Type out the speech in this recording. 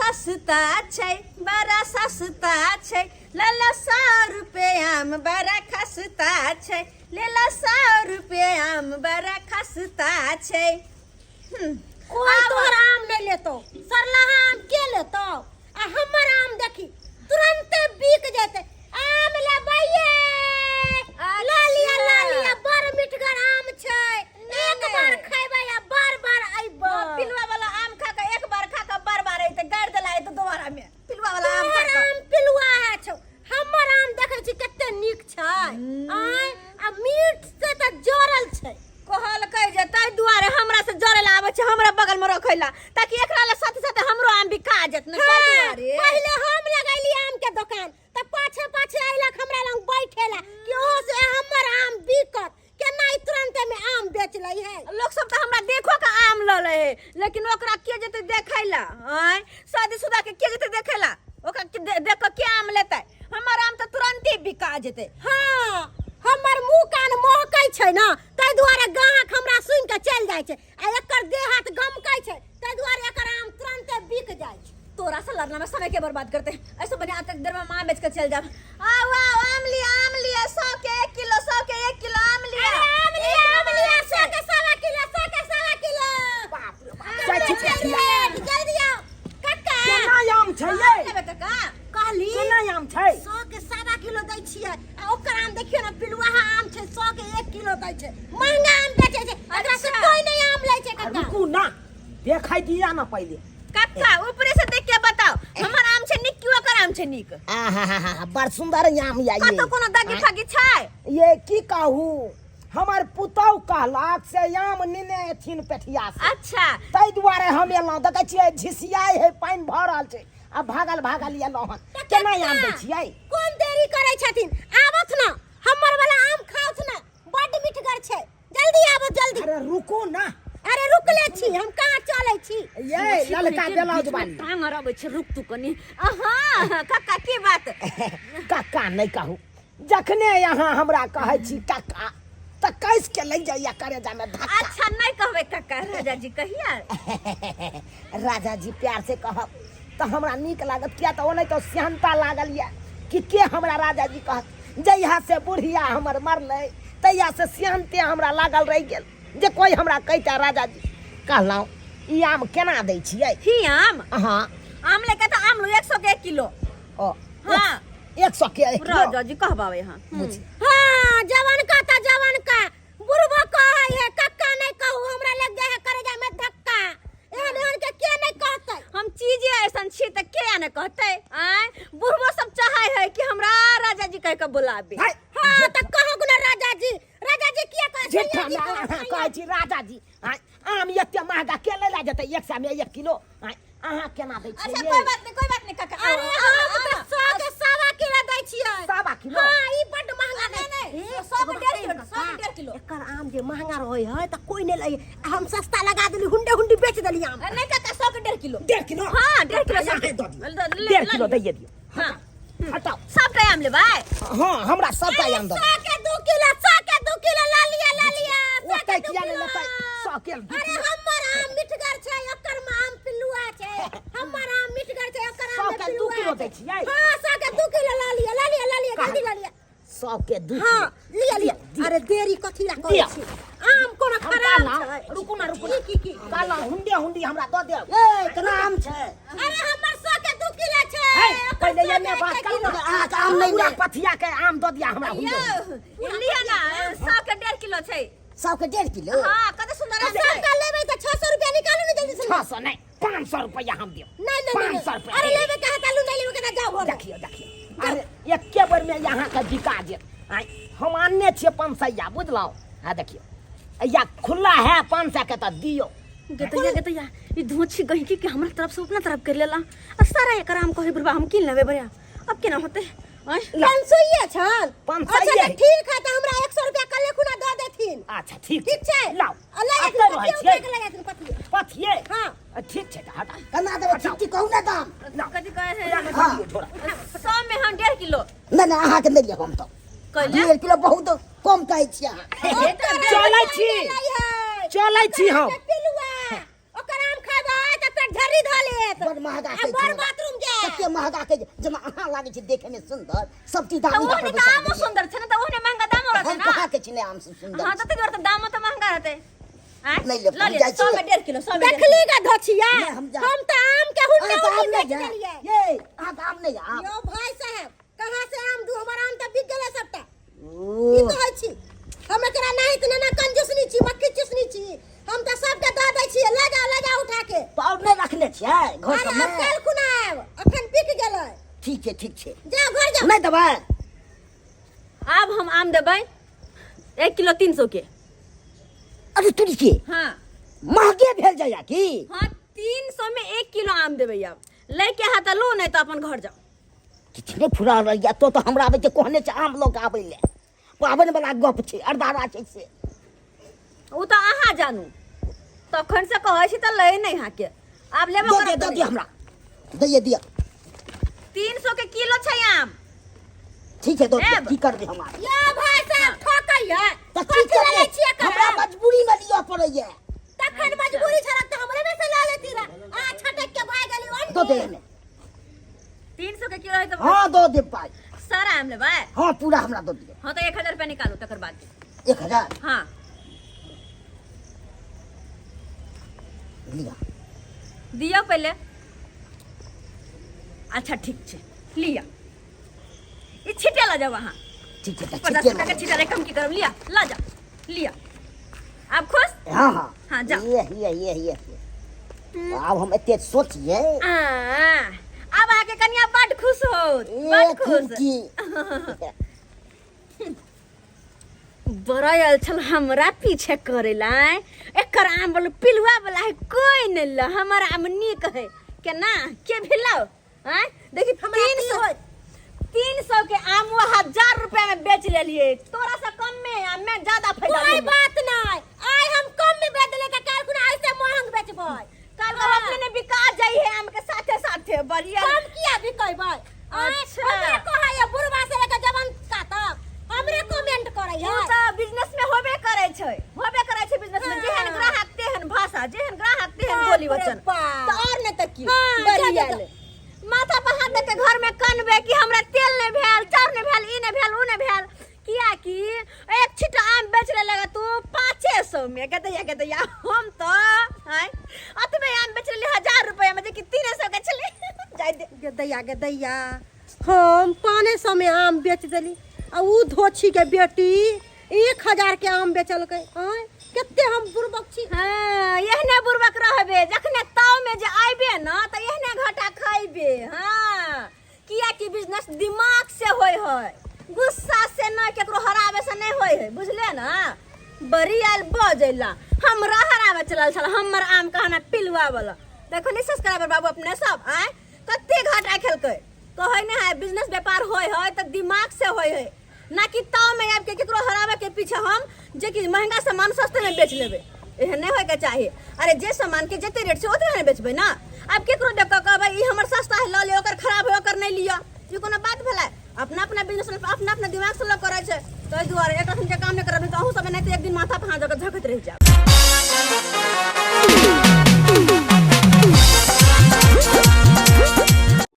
सस्ता छै, बड़ा सस्ता छै, लला 100 रुपए आम, बड़ा खस्ता छै, लेला 100 रुपए आम, बड़ा खस्ता छै। कोई तोहर आम नहीं लेतो, सरलाहा आम के लेतो? आ हमर आम देखी, तुरंते बिक जेते। आम लेबै ये? ला लिया, ला लिया, बड़ मिठगर आम छै। एक बार खैबै आ बार बार अइबै। पिलुआ वाला आम खा के, एक बार खा के बार बार अइते, गाड़ि देला अइते दोबारा में पिलुआ वाला आम खा तोहर के। आम पिलुआ है छौ, हमर आम देखै छी कते नीक छै। आय, आ मीठ से तऽ जरल छै। कहलकै जे ताहि दुआरे हमरा से जरे ला आबै छै, हमरा बगल में रखै ला, ताकि एकरा ला साथे साथे हमरो आम बिका जात ने, ताहि दुआरे। पहिले हम लगैली आम के दोकान, तऽ पाछे पाछे अइलक हमरा लग बैठेला कि ओहो से हमर आम बिकत केना, ई तुरंते में आम बेच लै है। लोग सब तऽ हमरा देखो के आम लऽ लै है, लेकिन ओकरा के जेतै देखै ला? आँय, शादीशुदा के के जेतै देखै ला? ओकरा के देख के के आम लेतै? हमर आम तऽ तुरंते बिका जेतै। हाँ, हमर मुंह कान महकै छै ने, ताहि दुआरे गाहक हमरा सुनि के चलि जाइ छै, आ एकर देह हाथ गमकै छै, ताहि दुआरे एकर आम तुरंते बिक जाइ छै। तोरा से लड़ना में समय के बर्बाद करते हैं। ऐसे बढ़िया तक देर में माँ बेच के चल जाब। आओ आओ, आम लिया, आम लिया, 100 के 1 किलो, 100 के 1 किलो आम लिया। अरे आम लिया, आम लिया, 100 के 1.25 किलो, 100 के 1.25 किलो। बाप रे बाप, जाइ छी पेठिया। जल्दी आओ कक्का। केना आम छै यै? लेबै काका? कहली। केना आम छै? 100 के 1.25 किलो दै छियै, आ ओकर आम देखियौ ने, पिलुआहा आम छै, 100 के 1 किलो दै छै। महंगा आम बेचै छै, एकरा से कोई नहीं आम लै छै कक्का। रुकू ना, देखै दिया ना पहिले। काका, ऊपरे से देख के बताओ, हमर आम छै नीक कि ओकर आम छै नीक? आहा, बड़ सुंदर आम या कतौ ये। कोनो दागी फागी छै? ये की कहू, हमर पुतहु कहलक से आम नेने एथिन पेठिया से। ताहि दुआरे हम एलहुँ। देखै छियै, झिसियाइ है, पानि भऽ रहल छै, आ भागल भागल एलहुँ हन। तऽ केना कक्का, आम दै छियै? कोन देरी करै छथिन? आबथ ना, हमर वाला आम खाउथ ना, बड्ड मिठगर छै। जल्दी आबो, जल्दी। अरे रुकू ना। अरे रुकले छी हम, कहाँ चलै छी? ये ललका ब्लाउज वाली। टांग अरबै छै, रुक तू कनी। अहाँ काका, की बात? कक्का नहि कहू, जखने अहाँ हमरा कहै छी कक्का, तऽ कैस के लागि जाइया करेजा में धक्का। अच्छा, नहीं कहबै काका, राजा जी कहिया। राजा जी प्यार से कहब तऽ हमरा नीक लागत, किया तऽ ओनाहितो तऽ सेहनता लागल यऽ कि के हमरा राजा जी कहत। जहिया से बुढ़िया हमर मरलै, तहिया से सेहनते हमरा लागल रहि गेल जे कोइ हमरा कहिता राजा जी। कहलहुँ, ई आम केना दै छियै? ही आम? अहाँ। आम लेके तऽ आम लो, 100 के 1 किलो। ओ। हाँ। 100 के 1 किलो। राजा जी कहबावे। हाँ। बुझ। हाँ, जवान का तऽ जवान का बुढ़बो कहै है कक्का नहीं कहू, हमरा लग जाए है करेजा में धक्का। एहन एहन के के नहीं कहतै? हम चीजे ऐसन छी तऽ के ने कहतै? आँय, बुढ़बो सब चाहे है कि हमरा राजा जी कह के बुलाबे। हाय। हाँ, तऽ कहू ना राजा जी, राजा जी किया कहै? झूठा सैया जी में कहू, अहाँ सैया कहै छी राजा जी। आँय, आम एते महगा के लै लए जेतै 100 में 1 किलो? आँय, अहाँ केना दै छियै अच्छा ये? कोई बात नहीं, कोई बात नहीं काका। अरे हम तऽ 100 के 1.25 किलो दै छियै। 1.25 किलो? हाँ, ई बड्ड महंगा दै। नहीं, नहीं, 100 के 1.5 किलो, 100 के 1.5 किलो। एकर आम जे महंगा रहै है तऽ कोई नहि लै, आ हम सस्ता लगा देली, हुंडे हुंडी बेच देली आम। नहीं काका, 100 के 1.5 किलो। 1.5 किलो? हाँ, 1.5 किलो। यहाँ 100 दऽ दियौ। ले- 1.5 किलो ले। दैये दियौ। हाँ। हटाउ। सबटा आम लेबै? हाँ, हमरा सबटा आम दऽ दियौ। 100 के 2 किलो, 100 के 2 किलो, ला लिया, ला लिया, सौ ओतै के दू किया नहि किलो। लेतै 100 के 2 अरे किलो? हमर आम मिठगर छै, ओकर आम पिल्लुआ छै। हमर आम मिठगर छै, ओकर आम सौ में के दू पिल्लुआ किलो छै। दै छियै? हाँ, 100 के 2 किलो, ला लिया, ला लिया, ला लिया, जल्दी ला लिया। 100 के 2 हाँ, किलो। लिया लिया। दिअ। अरे देरी कथी ला करै दिअ। छी? आम कोनो हम खराब कहलहुँ, छै? रुकू ना, रुकू ना। की की की? कहलहुँ, हुंडे हुंडी हमरा दऽ देब। ए, केना आम छै? अरे हमर 100 के 2 किलो छै। है, ओकर पहिले 100 एने के बात एक करू किलो। ने। अहाँके आम नहि पूरा लेब। पथिया के आम दऽ दिया हमरा हुंडे। यौ, लिअ ना, 100 के 1.5 किलो छै। 100 के 1.5 किलो? हाँ, कते सुंदर आम छै। सबटा लेबै तऽ 600 रुपया निकालू ने जल्दी से। 600 नहि, 500 रुपया हम देब। नहीं नहीं पाँच नहीं सौ रुपया। अरे लेबै के है तऽ लू, नहीं लेबै के तऽ जाओ घर। देखियौ देखियौ, अरे एके बेर में यहाँ के बिका जेत। आँय, हम आनने छियै 500, बुझलहुँ? हाँ, देखियौ, या खुला है 500 के तऽ दियौ। गेतैया गेतैया, ई धोछी गहिकी के हमरा तरफ से अपना तरफ कर लेला, आ सारा एकर आम कहे बुढ़बा हम कीन लेबै। बढ़िया, अब केना होते? आँय? 500 छल? 500। अच्छा, तऽ ठीक है, तऽ हमरा 100 रुपया कल्हे खुना दऽ देथिन। अच्छा, ठीक। ठीक छै। लाउ। आ लऽ एतऽ जाथिन रहै पथिया, छियै। उठा के लऽ जाथिन पथिया। पथिये? हाँ। ठीक छै, तऽ हटा। केना देबै? ठीक ठीक कहू ने दाम। लाउ। कथी कहे है? पूरा के दऽ दियौ झोरा। 100 में हम 1.5 किलो। नहि नहि, अहाँके नहि लेब हम तऽ। कैले? 1.5 किलो बहुत कम कहै छियै अहाँ। चलै छी, चलै छी हम। पिलुआ, ओकर आम खेबै तऽ पेट झरे। गाड़ी धऽ लेत। बड़ महगा आ कहै बड़ छै। बाथरूम जायत। कते महगा कहै छै, जेना अहाँ लागै छै देखे में सुंदर, सब चीज तऽ दामी ओहने दऽ तऽ कऽ आमो सुंदर छै ने, तऽ ओहने महंगा दामो रहतै हम ना। कहाँ के छी ने आम से सुंदर हाँ, तऽ छै। ताहि दुआरे तऽ दामो तऽ महंगा रहतै। आँय? नहि लेब, लऽ हम लिअ, जाइ छी। 100 में 1.5 किलो, 100 में 1.5 देखली गा धोछिया, नहि, हम जा- हम तऽ आम के हुन्ने अहाँ तऽ आम हुन्नी नहि बेच जा। देलियै। ये अहाँ के आम नहि आम। यौ भाई साहेब, कहाँ से आम दू? हमर आम तऽ बिक गेलै सबटा। ओ, की कहै छी, हम एकरा नहि तऽ ना कंजूसनी छी, मक्खी चूसनी छी। हम तऽ सबके दऽ दै छियै, लऽ जाओ, लऽ जाओ उठा के। तऽ आओर नहि रखने छियै घर अरे सबमे? आब काल्हि खुना आयब, अखन बिक गेलै। ठीक छै, ठीक छै। जाओ, घर जाओ। नहि देबै? आब हम आम देबै 1 किलो 300 के। अरे तुरी के। हाँ। महगे भेल जाइया की? हाँ, 300 में 1 किलो आम देबै। आब लैके हा तऽ लो, नहि तऽ अपन घर जाओ। किछु नहि फुरा रहल तो तऽ हमरा आबै छै, कहने छै आम लऽ कऽ आबै लए। पाबनि वाला गप छै, अरदारा छै से। ओ तऽ अहाँ जानू, तखन से कहै छी तऽ लै नहि अहाँके। आब लेबो दऽ दिअ, करब दऽ तऽ दिअ, हमरा दैये दिअ। 300 के किलो छै आम। ठीक छै, दऽ दिअ। लेब। की करबै हम आब? यौ भाई साहब, ठकैया। तऽ की कथी लए लै करबै? छियै एकर हमरा आम? मजबूरी मे लिअ पड़ैया। तखन मजबूरी छलक तऽ हमरे में से लऽ लेती रह, आ छटक के भाग गेली ओन्ने। दऽ दे एने। 300 के किलो है तऽ हाँ, दऽ देब पाइ। सारा आम लेबै? हाँ, पूरा हमरा दऽ दिअ। हाँ, तऽ 1000 रुपया निकालू, तकर बाद। 1000? हाँ। लिअ। दियौ पहिले। अच्छा, ठीक छै, लिअ, ई छिटे लऽ जाउ अहाँ। ठीक छै तऽ 50 छिटे टका के लऽ छिटा रे, कम की करब? लिअ, लऽ जाउ, लिअ। आब खुश? हाँ हाँ। हाँ, जाउ। ये ये ये ये ये। आब हम एते सोचिए। आ, आब अहाँके कनिया बड खुश होत। ए बड खुश। की बड़ा आयल छल हमरा पीछे करेला, एकर आम बोल पिलुआ वाला है, कोई नहीं ल, हमर आम नीक है केना के भिलाओ। आँय देखी, हमरा तीन की सौ होत? 300 के आम वो 1000 रुपया में बेच लेलिए, तोरा से कम में आ मैं ज्यादा फायदा कोई लेलिए। बात नहीं, आइ हम कम में बेच देले तऽ काल्हि खुना ऐसे महंग बेचबै। कल को अपने ने बिका जाई है आम के साथे साथे। बढ़िया। कम किया बिकेबै? अच्छा। हमरा कहै है बुढ़वा से लेके जवान का तक हमरे कमेंट करै उ है। तऽ बिजनेस में होबे करे छै, होबे करे छै बिजनेस में। हाँ। जेहन ग्राहक तेहन भाषा, जेहन ग्राहक तेहन बाप बोली रे वचन। बाप। तऽ और नहि तऽ की। हाँ, जा, बढ़िया जा, जा। ले। माथा पर हाथ दे के घर में कनबे कि हमरा तेल नहीं भेल, चाउर नहीं भेल, ई नहीं भेल, उ नहीं भेल, किया कि एक छिटा आम बेच ले लगा तू 500 में। गदैया गदैया, हम तो आय अतबे आम बेच ले 1000 रुपया में, जे कि 300 के छले। जाय दे। गदैया गदैया, हम 500 में आम बेच देली आ उ धोछी के बेटी 1000 के आम बेचलकै। आँय, कते हम बुड़बक छी। हाँ, एहने बुड़बक रहबे, जखने ताव में जे आइबे ना तऽ एहने घाटा खइबे। हाँ, किया कि बिजनेस दिमाग से होय है, गुस्सा से ना, केकरो हरावे से नहीं होय है, बुझले ना? बड़ी आयल बजैला, हमरा हरावे चलल छल, हमर आम कहना पिलुआ वाला। देखो नहीं सब्सक्राइबर बाबू, अपने सब आय कते घाटा खेलकै। कहै नहीं है, बिजनेस व्यापार होय है तऽ दिमाग से होय है, ना कि ताव में आबि के केकरो हरावे के पीछे हम जे कि महंगा सामान सस्ते में बेच लेबै, एहन नहीं होय के चाही। अरे, जे सामान के जते रेट छै ओतबे ने बेचबै ना। आब केकरो देख कऽ कहबै ई हमर